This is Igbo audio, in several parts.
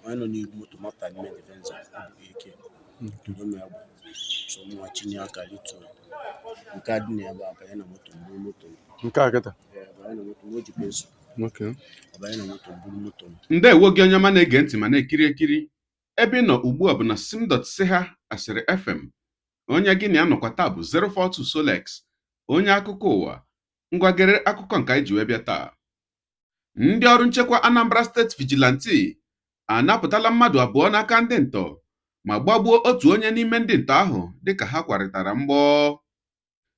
Onye nọ n'ihu moto mapụta n'ime the Venza, ọ bụ AK tụrụ m egbe. So mụnwa chinye aka lituo nke a dị n'ebe a, banye na moto m, buru moto m. Nke a kịta? Ee, banye na moto m, o ji pencil. Ọ banye na moto m, buru moto m. Ndewo gị, onye ọma na-ege ntị ma na-ekiri ekiri. Ebe ị nọ ugbu a bụ na sim.si ha asịrị FM. Onye gị na ya nọkwa taa bụ 042 Solex, onye akụkọ ụwa. Ngwa, gere akụkọ nke anyị ji wee bịa taa. Ndị ọrụ nchekwa Anambra State Vigilante anapụtala mmadụ abụọ n'aka ndị ntọ ma gbagbuo otu onye n'ime ndị ntọ ahụ dịka ha kwarịtara mgbọ.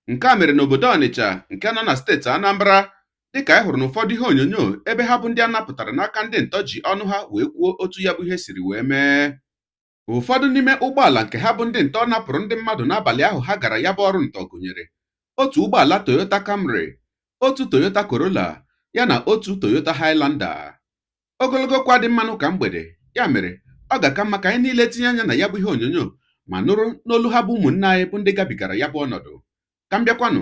Nke a mere n'obodo Ọnịcha nke nọ na steeti Anambra, dịka anyị hụrụ n'ụfọdụ ihe onyonyo ebe ha bụ ndị a napụtara n'aka ndị ntọ ji ọnụ ha wee kwuo otu ya bụ ihe siri wee mee. Ụfọdụ n'ime ụgbọala nke ha bụ ndị ntọ napụrụ ndị mmadụ n'abalị ahụ ha gara ya bụ ọrụ ntọ gụnyere otu ụgbọala Toyota Camry, otu Toyota Corolla, ya na otu Toyota Highlander. Ogologo kwa dị mmanụ ka mgbede, ya mere ọ ga-aka mma ka anyị niile tinye anya na ya bụ ihe onyonyo ma nụrụ n'olu ha bụ ụmụnne anyị bụ ndị gabigara ya bụ ọnọdụ. Ka m bịakwanụ.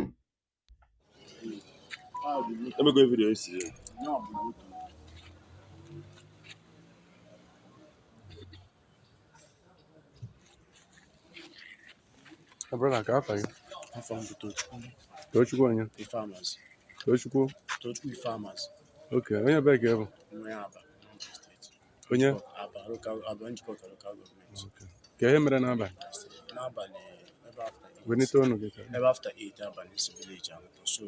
Emego video esi. Ya bụ moto. Brother, ka afa gị? Afọ m bụ Tochukwu. Tochukwu onye? Ifeamazi. Tochukwu? Tochukwu Ifeamazi. Okay, onye ebee ka ị bụ? Onye Aba, Anambra Steeti. Onye? Aba local, Aba Njikọka Local Government. Ka ihe mere n'abalị? N'abalị ebe after 8. Wenite ọnụ gị ka. Ebe after 8 abalị si village anọtọ, so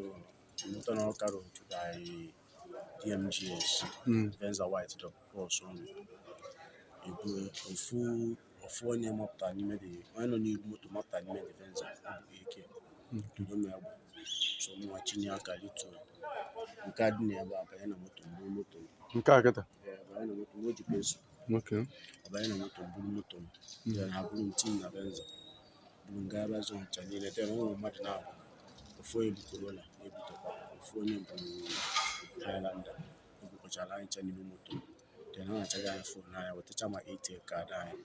moto na Ọka Road by DMGS. Venza white double cross ọnụ ebu ofu ofu onye mapụta n'ime the, onye nọ n'ihu moto mapụta n'ime the Venza, ọ bụ AK tụrụ m egbe. So mụnwa chinye aka lituo nke a dị n'ebe a, banye na moto m, buru moto m. Nke a kịta? Ee, banye na moto m, o ji pencil. Ọ banye na moto m, buru moto m. Then ha buru m tim na Venza, buru m gaa ebe azụ ncha niile. Then ụmụ mmadụ na-abụ, ofu onye bụ Corolla ebutekwa, ofu onye bụ Highlander, ebukwachara anyị ncha n'ime moto. Then ha na-achaghị anyị phone n'anya, wetacha ma ATM card anyị,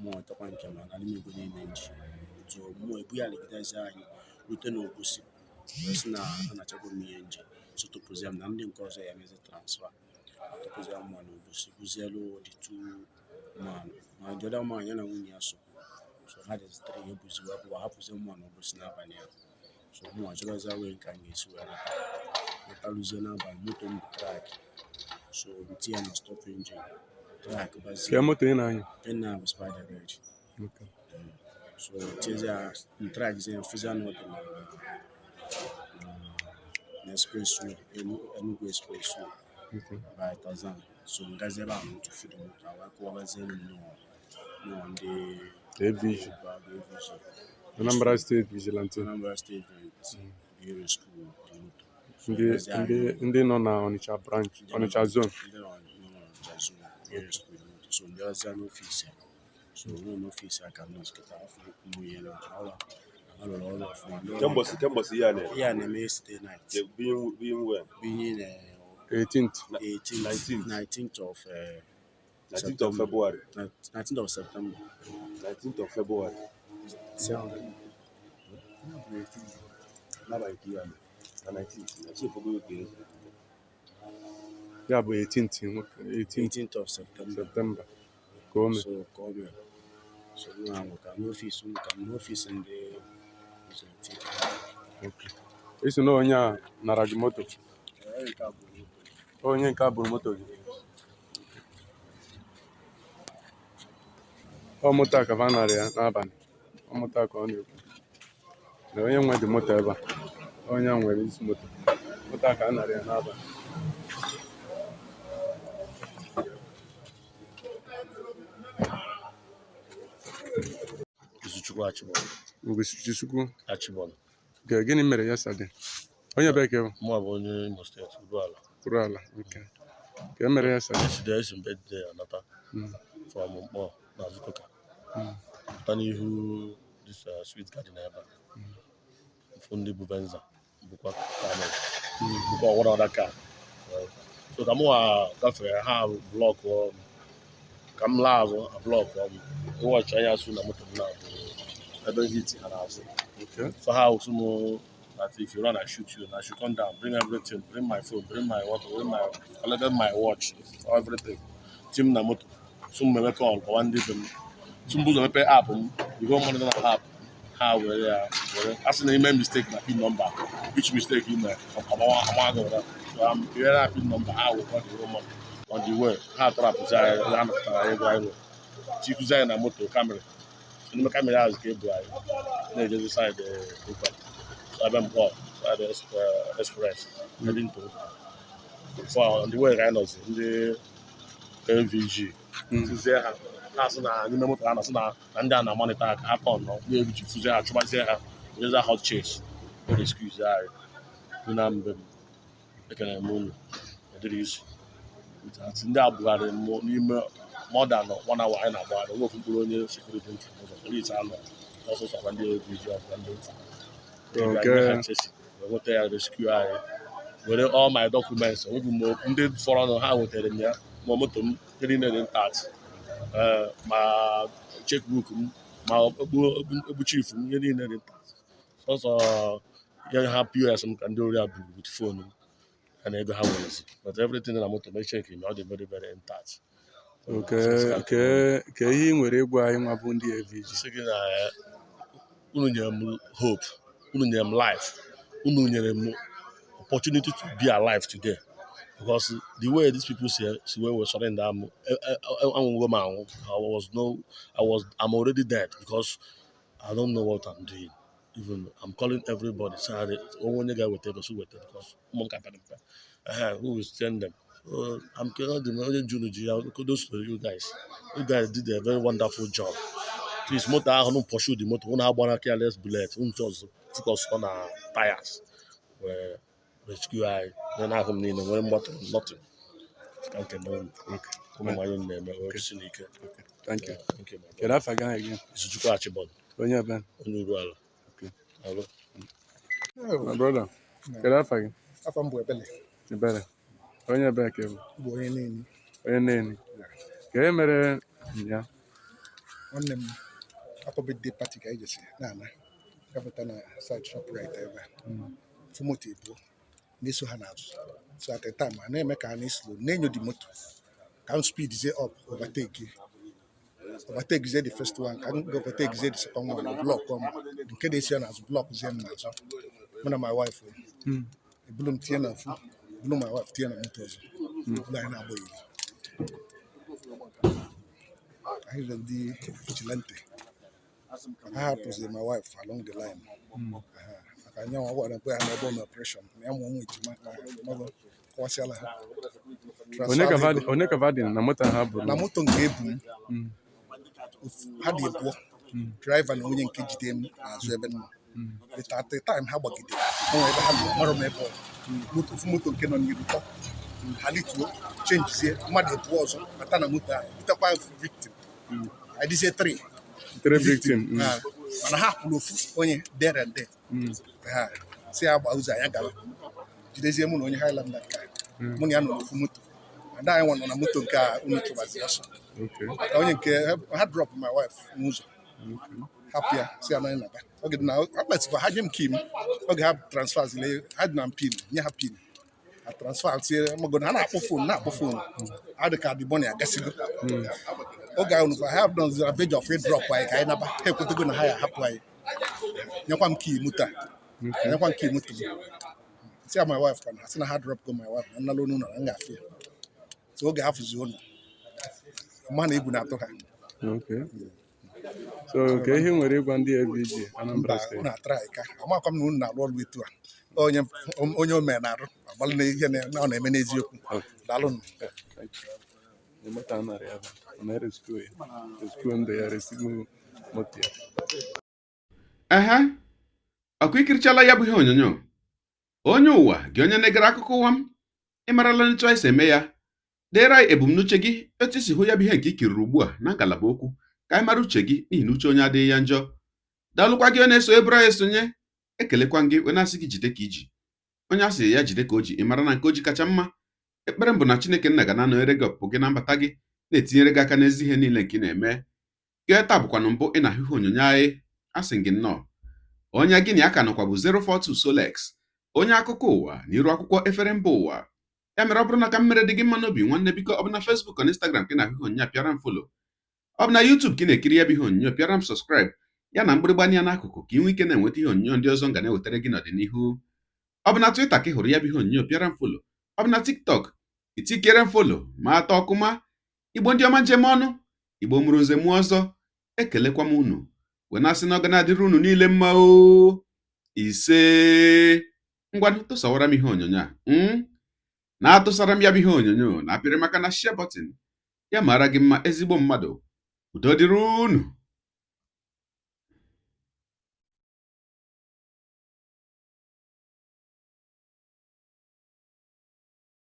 mụ wetakwa nke m na n'ime ego niile nji. So mụ ebu ya legidezi anyị rute n'Obosi, wee sị na anachago m ihe nji, so tụpụzie m na ndị nke ọzọ ya emezi transfer. Tụpụzie m na Obosi, buzielu the two man, ma the other man ya na nwunye ya so. So ha dịzi three ebuzi wee pụwa, hapụzie mụ na Obosi n'abalị ya. So mụ achọrọzie wee nke anyị ga-esi wee nata, nataluzie n'abalị, moto m bụ track, so m tinye na stop engine track bazie. Ka moto ị na-anya? Nna bụ Spider Red. So tinyezie ya track zie ya, fụzie na ọ dị na expressway, Enugu Expressway by Tarzan. So ngazi ebe a n'otu fụrụ moto a wee kụwabazie m nnọọ ndị AVG. AVG. Anambra State Vigilante. Anambra State Bureau School dị moto. Ndị ndị ndị nọ na Onitsha branch, Onitsha zone. Ndị nọ n'Ọnịcha zone, Bureau School dị moto. So ndị ọzọ n'office ya, so nọ n'office ya ka m nọ kịta afọ ụmụ ihe na ọrụ ha rụrụ ọrụ ọfụma. Ndị ọrụ. Kemgbe ihe a na-eme? Ihe a na-eme yesterday night. Being when? Being 18th. 18th. 19th. 19th of 19th of February. 19th of September. 19th of February. September. N'abalị ka ihe a mere. Na 19th. Na chi efogo oge. Ya bụ 18th nwoke, 18th. 18th of September. September ka o mee. So ka ọ mere. So mụ ahụ ka n'office m, ka m n'office ndị vigilante. Okay. Isi na onye a nara gị moto? Ee, nke a bụ moto. Onye nke a bụrụ moto gị? Ọ moto a ka fa nara ya n'abalị. Ọ moto a ka ọ na-ekwu. Na onye nwe dị moto ebe a. Onye a nwere isi moto. Moto a ka a nara ya n'abalị. Izuchukwu Achịbọlụ. Ugochukwu? Achịbọlụ. Nke gịnị mere yesterday? Onye ebee ka ị bụ? Mụ bụ onye Imo Steeti, Uruala. Uruala. Okay. Ka e mere yesterday? Yesterday esi m birthday anata from Mkpọ na Azụkọka. Pụta n'ihu this sweet garden ebe a. Fụ ndị bụ Venza, bụkwa car, bụkwa one other car. So ka mụ gafere, ha block m. Ka m laa azụ, a block m. Ịwọchị anya asụ na moto m na-abụ ebe hit ha n'azụ. So ha also know that if you run, I shoot you. And I should come down, bring everything, bring my phone, bring my water, bring my collected my watch, everything. Team na moto. So m meme call kpọwa ndị be m. So m bụ ụzọ mepee app m, the whole money nọ na app ha were ya were. A sị na ime mistake na pin number, each mistake ime ọgbawa ama gị ụra. So am were na pin number ha wekwa the whole money. On the way ha tọrapụzi anyị, ha napụtara ego anyị nwere, tikuzi anyị na moto Camry. So n'ime Camry ahụ ka ebu anyị na-ejezi side ụka, so abịa Nkpọ side express heading to for on the way ka anyị nọzi, ndị AVG fụzie ha. Ha sị na n'ime moto ha na-asị na ndị a na-amalite aka ha tọn nọ ndị AVG fụzie ha, chụbazie ha, werezie hot chase were excuse anyị dị na mbe m. Ekene m unu, ọ dịrị izu. Ndị a bugharịrị m n'ime more than one hour anyị na-agbagharị onwe ofu mkpụrụ onye security ntị n'ụzọ polisi anọ ọsọsọ agwa ndị AVG ọkwa ndị ntị. Wee nweta ya, rescue anyị, were all my documents. Onweghị m ndị fọrọ ha nwetara m ya, ma moto m ndị niile dị intact, ma checkbook m, ma okpu chief m, ihe niile dị intact. Sọsọ ihe ha POS m ka ndị ori a buru with phone m ya na ego ha werezi, but everything dị na moto m echeki na ọ dị very very intact. Okay, ka ihe ị nwere ịgwa anyị nwa bụ ndị AVG? Sị gị na unu nyere m hope, unu nyere m life, unu nyere m opportunity to be alive today, because the way these people say see wey were surrender m, anwụgo m anwụ. I was no I was I'm already dead because I don't know what I'm doing. Even I'm calling everybody, sorry, onwe onye ga-eweta ego so weta, because ụmụ m ka pere mpe. Who will send them? So I'm telling them, onye junu ji ya, kudos to you guys. You guys did a very wonderful job. Please, moto ahụ unu pursue the moto, unu agbara careless bullet, unu just focus on na tires wee rescue anyị na ahụ m niile nwere mgbatụ nothing. Ka nke na unu ụmụ nwanyị unu na-eme orisi n'ike. Thank you. Yeah, thank you, my brother. Kedu afa gị ahụ again? Izuchukwu Achịbọn. Onye ebe? Onye Uruala. Okay. Alụ. My brother, kedu afa gị? Afọ m bụ Ebele. Ebere. Onye ebe ka ị bụ? Bụ onye niile. Onye Neni. Ka ihe mere ya? Nwanne m, afọ birthday party ka anyị jesi na-ana gafeta na side Shoprite ebe a, fụ moto ebuo na-eso ha n'azụ. So at the time a na-eme ka a na-eslo na-enyo the moto, ka m speed zie up, overtake zie the first one, ka m overtake zie the second one, block m nke na-esi ya n'azụ, block zie m n'azụ, mụ na my wife o. Ebulu m tinye na ofu, bulu my wife tinye na moto ọzọ, bulu anyị na-agba iri. Anyị dị ndị vigilante ha hapụziri my wife along the line. Aha, maka anyanwụ gwara mkpe ha na ebe ọ operation na ya mụọ ụmụ ejima na mmadụ kọwasịala ha. Onye ka Transfer ego. Onye ka va dị na moto ha bụrụ? Na moto nke ebu m, ha dị abụọ, driver na onye nke jide m n'azụ ebe m nọ. But at the time ha gbagidere, o nwere ebe ha lụrụ, mara m ebe ọ moto, ofu moto nke nọ n'iru tọ ha lituo, chenjizie mmadụ abụọ ọzọ bata na moto ahụ, butekwa victim. Anyị dịzie three. Three victim. Ah, mana ha hapụrụ ofu onye there and there. Ha si ya gba ụzọ, anyị gara jidezie mụ na onye Highlander nke a. Mụ na ya nọ n'ofu moto, ada anyị nwa nọ na moto nke a unu chụbazi ọsọ. Ka onye nke ha drop my wife n'ụzọ, hapụ ya, si ya na anyị naba. Oge dị na akpatịkwa ha nye m key m, oge ha transfer zile ha dị na m pin, nye ha pin, ha transfer tie mago na ha na-akpọ phone, na-akpọ phone, ha dị ka adịbọ na agasigo. Oge ahụ nụkwa ha nọzi na verge of drop anyị ka anyị naba, ha ekwetego na ha ya hapụ anyị, nyekwa m key moto a, nyekwa m key moto m, si ya my wife kwa na ha sị na ha drop go my wife na nnalụ n'ụlọ na m ga-afụ ya. So oge ha fụzi ụlọ mma na egwu na-atụ ha. Okay. So ka ihe ị nwere ịgwa ndị AVG Anambra Mba. Steeti? Unu atara ka amakwa m na unu na-arụ ọrụ etu a. Onye onye o mere na-arụ agbalị na ihe na ọ na-eme n'eziokwu. Daalụnụ. Thank you. The moto a nara ya bụ, ọ na-erescue ya. Rescue ndụ ya, rescue moto ya. Ehe, ọkụ ikirichala ya bụ ihe onyonyo. Onye ụwa gị, onye na-egere akụkọ ụwa m, ị marala etu anyị si eme ya. Deere anyị ebumnuche gị, etu isi hụ ya bụ ihe nke i kiriri ugbu a na ngalaba okwu, ka anyị mara uche gị, n'ihi na uche onye adịghị ya njọ. Daalụkwa gị onye na-eso eburu anyị esonye. Ekelekwa gị wee na-asị gị jide ka iji. Onye a sị ya jide ka o ji, ị mara na nke o ji kacha mma. Ekpere m bụ na Chineke nna ga na-anọnyere gị, ọpụpụ gị na mbata gị, na-etinyere gị aka n'ezi ihe niile nke ị na-eme gị. Taa bụkwanụ mbụ ị na-ahụ ihe onyonyo anyị, asị gị nnọọ. Onye gị na ya ka nọkwa bụ 042 Solex, onye akụkọ ụwa na iru akwụkwọ efere mba ụwa. Ya mere, ọ bụrụ na ka m mere dị gị mma n'obi, nwanne, biko, ọ bụ na Facebook na Instagram ka ị na-ahụ ihe onyonyo a, pịara m follow. Ọ bụ na YouTube ka ị na-ekiri ya bụ ihe onyonyo, pịara m subscribe ya na mgbịrịgba anya n'akụkụ, ka ị nwee ike na-enweta ihe onyonyo ndị ọzọ m ga na-ewetara gị n'ọdịnihu. Ọ bụ na Twitter ka ị hụrụ ya bụ ihe onyonyo, pịara m follow. Ọ bụ na TikTok, itikere m follow ma atọ ọkụma. Igbo ndị ọma, njem ọnụ Igbo mụrụ nze mụọ ọzọ, ekelekwa m unu wee na-asị na ọ ga na-adịrị unu niile mma o. Ise. Ngwanụ, tụsawara m ihe onyonyo a, na-atụsara m ya bụ ihe onyonyo na apịrị maka na share button. Ya mara gị mma, ezigbo mmadụ. Udo dịrị unu.